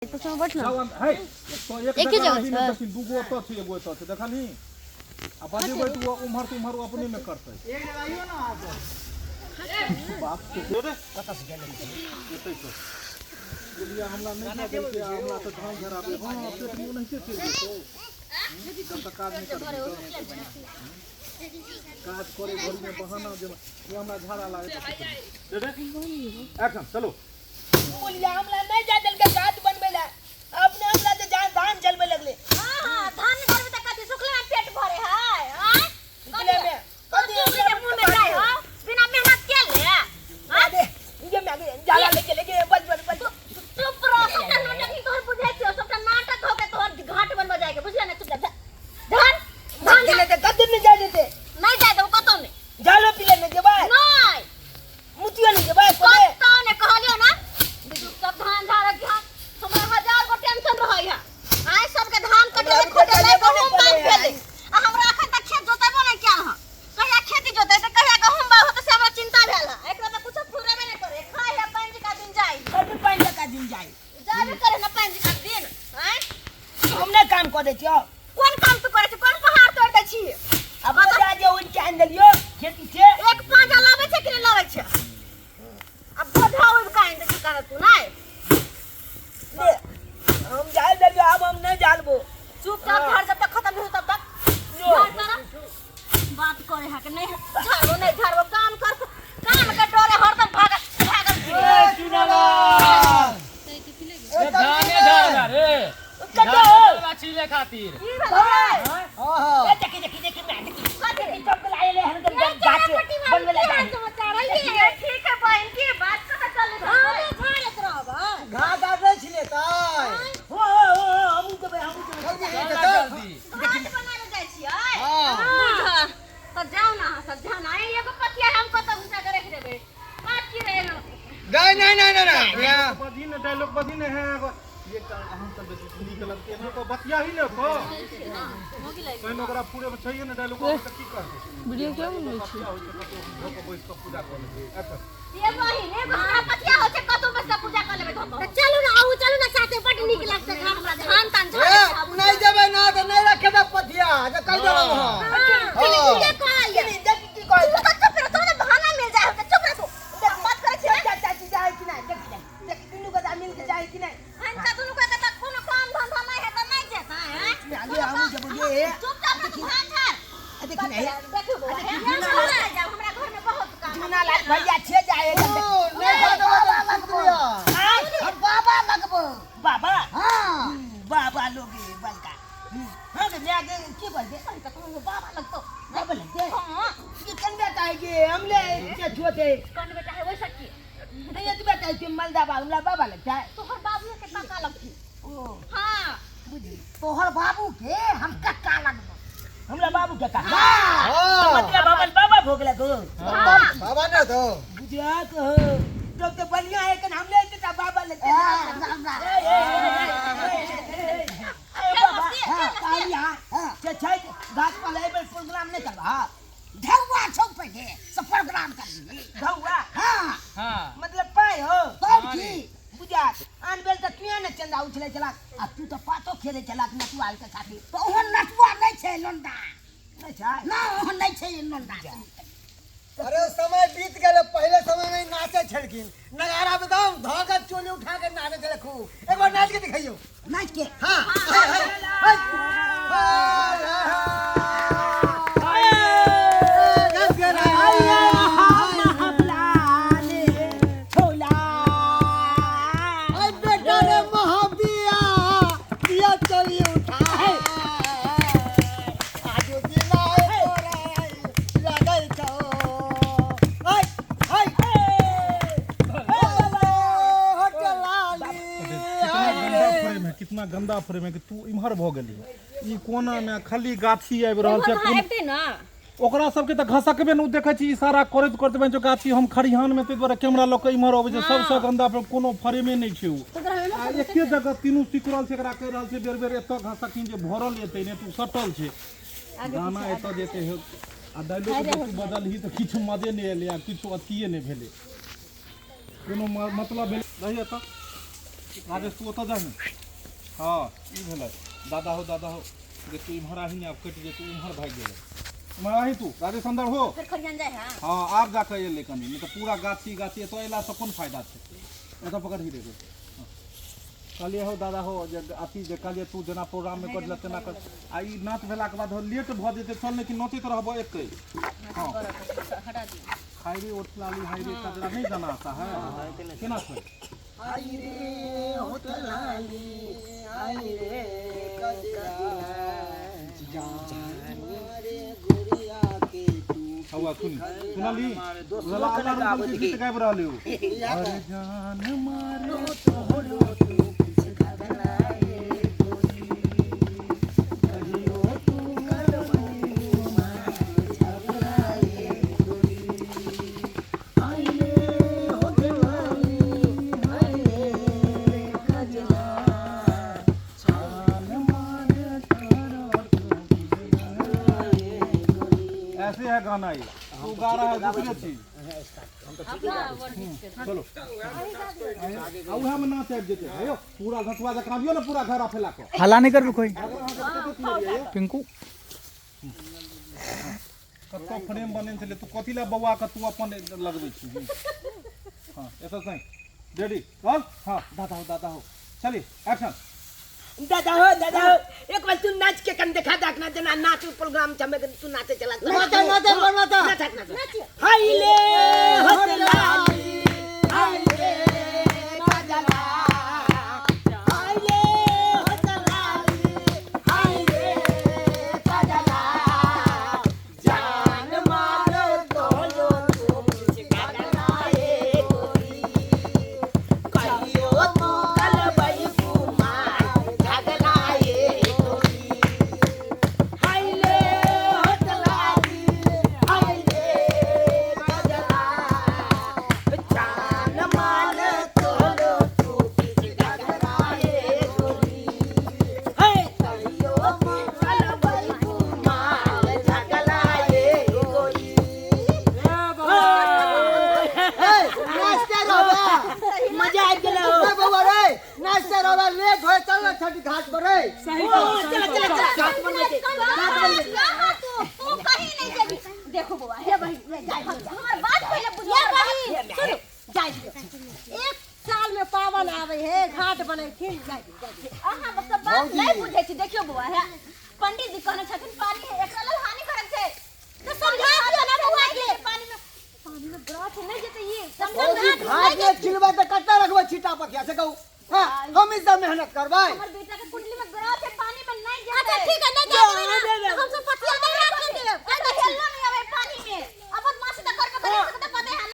तो सब बैठ ना। जाओ अंदर, हे, तो एक एके जगह जगह रही ने छै। देखी, दूगो ओतऽ छै, एगो एतऽ छै, देखलही? आ बजेबै तऽ ओ उम्हर से उम्हर ओ अपने मे करतै। बाप के रे, कतऽ से गेलै? एतै से। बुझलियै, हमरा नहि जाय देलकै, आ हमरा से धान झराबै। हँ, पेट मे ओनाहिते चलि जेतौ। जब तक काज नहि करबही तऽ। काज करे घड़ी मे बहाना जे ई हमरा झाड़ा लागैत अछि। रे, एक्शन, चलो। बोलिया हमरा नहीं जा देलकै गाछ बनबै ला, अपने हमरा जे जान धान जलबै लगले। हां हां, धान नहीं भरबे त कथी सुखले में पेट भरे है? आय सुखले में कथी उगले के मुंह में जाय हो बिना मेहनत के ले? आगे ये मैं आगे जाला लेके लेके बस बस बस। चुप रह, सबटा नाटक ही तोहर बुझै छियो, सबटा नाटक हो के तोहर घाट बनबा जाय के, बुझले ने? चुप जा, धान धान देले ते कथी नहीं जा देते? नहीं जाय देबो कतौ नहीं। जालो पीले नहीं जेबै? नहीं। मुतियो नहीं जेबै कोने? कतौ ने कहलियो ना। सब धान झाड़क ध्यान, हमरा हजार गो टेंशन रहै है। आइ सबके धान कटेले हमरा खोटेले भी गहूम बने बाग पड़े भेलै है। आ हमरा अखन तक खेत जोतेबो नहि कयल हँ। कहिया खेती जोतेतै, कहिया गहूम बाग होतै, से हमरा चिंता भेल हँ। एकरा तऽ कुछो फुरेबे नहि करे, खाइ है पानि जकाँ दिन जाइ। कथी पानि जकाँ दिन जाइ? जाबे करे ना पानि जकाँ दिन। आँय, हम नहि काम कऽ दै छियौ? कोन काम तू करै छी? कोन पहाड़ तोड़ि दै छी? अब बता जे उठि के आनि देलियौ खेती से। एक पाँजा लाबै छै कि नहि लाबै छै? अब बोझा उबि कऽ आनि दै छै कहै तू नहि। ले, हम जाय देलियौ, आब हम नहि जालबो। चुपचाप झाड़, जब तक खत्म नहीं हो तब तक जो। झाड़ तारा। बात करे है कि नहीं झाड़बो? नहीं झाड़बो, काम कर, काम के डरे हरदम भागल भागल फिरे। ए, धाने झाड़ला रे। कतऽ हो? झाड़ला छीले खातिर। की भेलै? ए, देखी देखी देखी, मैं देखी कथी? सब के लाए ले हम ये गाछ चना पट्टी बनबै वाली ला। की समाचार है? ये ठीक है बहन, की बात कतऽ चलै छै? झाड़ैत रहबै। घास काटै छलै तऽ हो हो हो, हमहूँ जेबै, हमहूँ जेबै। जल्दी चल तऽ जल्दी। घाट बनाबै जाइ छियै? हँ। बुझ तऽ जाउ ने अहाँ सब, जाउ ने। आइ एगो पथिया हम कतऽ घुसा कऽ राखि देबै? बात की रहै? नहीं नहीं नहीं नहीं नहीं। बधी ने डायलॉग बधी ने है ये अहाँ सब बेसी नीक लगतै एना तो बतिया ही ने को पहिने ओकरा पूरे में चाहिए ने डायलॉग तऽ की करतै? वीडियो क्या बनबै छी? बतिया होइ छै कतौ धो कऽ बैस कऽ पूजा कऽ लेबै। अच्छा। ये बहिन, एगो हमरा पथिया होइ छै, कतौ बैस कऽ पूजा कऽ लेबै धोकऽ। तऽ चलू ने, अहूँ चलू ने साथे, बड नीक लगतै। घाट हमरा धान तान ए झाड़ै छै। नहीं जेबै ना तऽ नहीं रखे दे पथिया जे कहि देलहुँ हँ। हाँ, ठीके कहलियै। देख की कहै तू तऽ चुप रह, तोरा बहाना मिल जाय होतै, चुप रह तू। हम बात करै छियै। चाची जाइ कि नहि? देख देख, दुनू गोटा मिल के जाइ कि नहि? हिनका दुनू के तऽ कोनो काम धंधा नहि है तऽ नहि जेतै, हैं? आगे हमहूँ जेबै गे। चुपचाप धान झाड़। आ देखी नहीं। देखू बौआ, हे, हमरा जाउ, हमरा घर में बहुत काम है। चुना लाल भैया छे जाए। ओ, नहीं खा देबै तऽ सुति लिअ। हम बाबा लगबो। बाबा? हाँ, बाबा लोग बलका। हाँ गे मैं आगे की बोलबे? तऽ तोहर बाबा लगतौ। बाबा लगते? हाँ। ये कन बेटा है गे? हमले के छोटे। कौन बेटा है वैसा की? नहीं, ये तो बेटा है कि मलदा बा, हमरा बाबा लगता है। तोहर बाबू के काका लगथी। ओ। हाँ। बुझी। तोहर बाबू के हम कक्का लगबो। हमरा बाबू के काका? हाँ। मतलब हमर बाबा भोग लगो। हाँ। बाबा ने तो बुझा कहो तब तो बढ़िया है कि हमले इतना बाबा लगते है। ए, ए, ए, ए, ए, ए, बाबा, कहलिया से छै घाट पर एहि बेर प्रोग्राम नहि करबा? ढौआ छौ पहिले से प्रोग्राम कर दिए। ढौआ? हाँ। हाँ। मतलब पाइ हो? तब की। बुझा आन बेल तऽ तुए ने चंदा उछलै छलाक आ तू तऽ पातो खेलै छलाक नटुआ के साथी। तऽ ओहन नटुआ नहि छै लोंडा। नहि छै? ना, ओहन नहि छै लोंडा। अरे समय बीत गेलै, पहिले समय में नाचे छलखिन नगारा पे एकदम धऽ के चोली उठा के नाचे छलै खूब। एक बार नाच के दिखाइयो। नाच के? हाँ, हाय, हाय, हाय। हाय, हाय, हाय। बेटा रे महाबिया बिया चली उठा आजू दिना तोरा लगै छौ। हाय हाय कितना गंदा फ्रेम है, कितना गंदा फ्रेम है कि तू इम्हर भऽ गेली, ई कोना मे खाली गाछी आबि रहल छै। अहाँ आबिते ना। ओकरा सबके तऽ घसकबे ने। ओ देखै छी इशारा करैत करैत बहिन जो गाछी। हम खरिहान मे ताहि दुआरे कैमरा लऽ कऽ इम्हर अबै छै। सबसँ गंदा पर कोनो फ्रेमे नहि छै ओ आ एके जगह तीनू सिकुड़ल छै। एकरा कहि रहल छै बेर बेर एतऽ घसकिन जे भरल एतै ने, तू सटल छै। गाना एतऽ जेतै हे आ डायलॉग जे तू बदलही तऽ किछु मजे नहि एलै आ किछु अथिए नहि भेलै, कोनो मतलब भेलै। रही एतऽ। राजेश तू ओतऽ जाही। हँ ई भेलै दादा हो दादा हो जे तू इम्हर आही ने, आब कटि जेतै, इम्हर भागि गेलै। इम्हर आही तू राजेश, अंदर हो। फेर खरियान जाइ है। हँ आब जाकऽ एलै कनि, नहि तऽ पूरा गाछी गाछी। एतऽ अयलासँ कोन फायदा छै? एतऽ पकड़ही रे। कहलियै हो दादा हो जे अथी जे कहलियै तू जेना प्रोग्राममे कर तेना कर। आ ई नाच भेलाके बाद लेट भऽ जेतै, चल नहि कि नचैत रहबऽ एतै। हँ हाय रे ओठ लाली, हाय रे कजरा, नहीं गाना आता है केना छै? हाय रे होठ लाली, हाय रे कजरा, जान रे गुड़िया के तू। हौआ सुन सुनली अल्लाह रुकल के गीत गाबि रहल हो। अरे जान मारे तोहरो तू किछ घबराए गोरी, कहियो तू करबै झगड़ाए गोरी। हाय रे होठ लाली, हाय रे कजरा, जान मारे तोहरो तू ऐसे है गाना ये, तू गा रहा है दूसरे चीज। चलो आ उएह में नाच आबि जेतै। हे यौ पूरा घसुआ जकाँ आबियौ ने, पूरा घर फैला कऽ। हल्ला नहीं करबे कोई पिंकू। कतऽ फ्रेम बनेने छलै तू? कथी लए बौआ के तू अपन लगबै छी? हाँ एतऽ सही रेडी चल। हाँ दादा हो दादा हो, चलिए एक्शन। दादा हो दादा हो, एक बार तू नाच के कन देखा दाख ना, जना नाच प्रोग्राम चमे तू नाचे चला। नाचा नाचा नाचा नाच नाच। हाय ले होठ लाली, हाय रे कजरा, हाय ले होठ लाली, हाय रे कजरा, जान मारो तोलो तू किछ घबराए गोरी, कहियो तू कलबई कुमार झगड़ाए गोरी। हाय ले होठ लाली, हाय रे कजरा, जान मार तोलो तू किछ घबराए गोरी, हे कहियो तू कलबई कुमार झगड़ाए गोरी। नाचते रहबा। मजा आबि गेलै हो। ए बौआ रे, नाचते रहबा, लेट होय, चल ना छठी घाट पर रे। सही चल चल चल, घाट बनबै छै, घाट बनबै छै। कहाँ तू तू कहीं नहीं जेबी। देखो बौआ, हे बहिन, हमर बात पहिले बुझो। बहिन सुनो, जाय दियौ, एक साल में पावन आवे है, घाट बनैथिन, जाय दियौ, जाय दियौ। अहाँ सब बात नहीं बुझै छी। देखियौ बौआ, हे पंडित जी कहने छथिन पानी एकरा लेल हानिकारक छै, तो समझा दियौ ना बौआ के। पानी में पानी में ग्रह छै, नहीं जेतै ई समझा। भौजी घाट घाट नहीं में चिलबै तऽ कतऽ रखबै छिटा पथिया से कहू? हाँ हम ई सब मेहनत करबै? हमर बेटा के कुंडली में